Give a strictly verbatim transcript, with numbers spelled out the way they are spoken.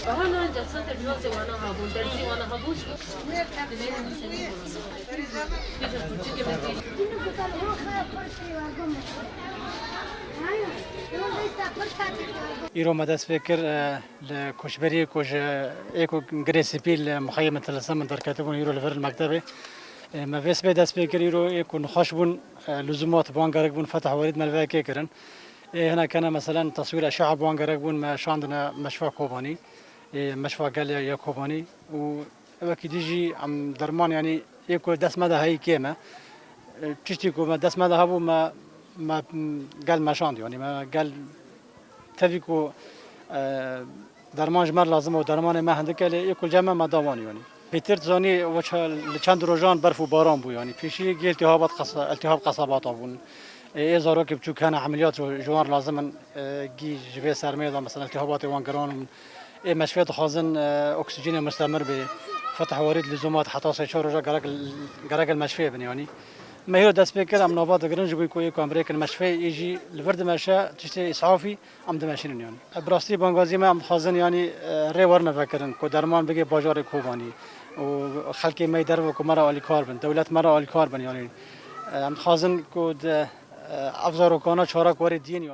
Aha, nan cesete biraz wana habûn, dersî wana habûn. Îro me dest pê kir, e, li koçberiyê ku ji ê ku girê spî li muxeyê min tilisa min derketibûn, îro li vir li mektebê. E, me vê sibê dest pê kir, îro ê ku nexweş bûn, e, lûzumat bi wan gerek bûn, fetih werîd me li vê yekê kirin. Ê hene kene meselen teswîr eşe'a bi wan gerek bûn, me şandine meşfa Kobanî, ê meşfa gel ya, ya Kobanî û wekî dî jî em derman, yanî ê ku dest me de heyî kêm e. E, tiştî ku me dest me de hebû, me, me, gel meşand, yanî me gel tevî ku, e, derman ji me re lazim û dermanê me hindik e, lê ê ku cem me, me da wan, yanî. Pêtir zanî, weça li çend rojan berf û baran bû, yanî pêşî gî iltîhabat qesa-, iltîhab qesabata bûn. Ê, ê zarokê biçûk hene, emeliyat ji, ji wan re lazim in, e, gî ji vê sermê de, mesela, iltîhabatê wan giran in. Ê meşfê dixwazin, e, oksîjenê mustemir bê. Fetih werîd lizûmat heta sê çar roja gerek, gerek li meşfê bin, yanî. Me hîro dest pê kir, em nava digirin, ji bo ku ê ku em rêkin meşfê, ê jî li vir dimeşe, tiştê îsafî, em dimeşînin, yanî. Bi rastî bangazî me, em dixwazin, yanî, e, rê werine vekirin ku derman bigê bajarê Kobanî û xelkê me yê derve ku me re alîkar bin, dewlet me re alîkar bin, yanî. E, em dixwazin ku di, e, ev zarokana çarek werê diyên, yanî.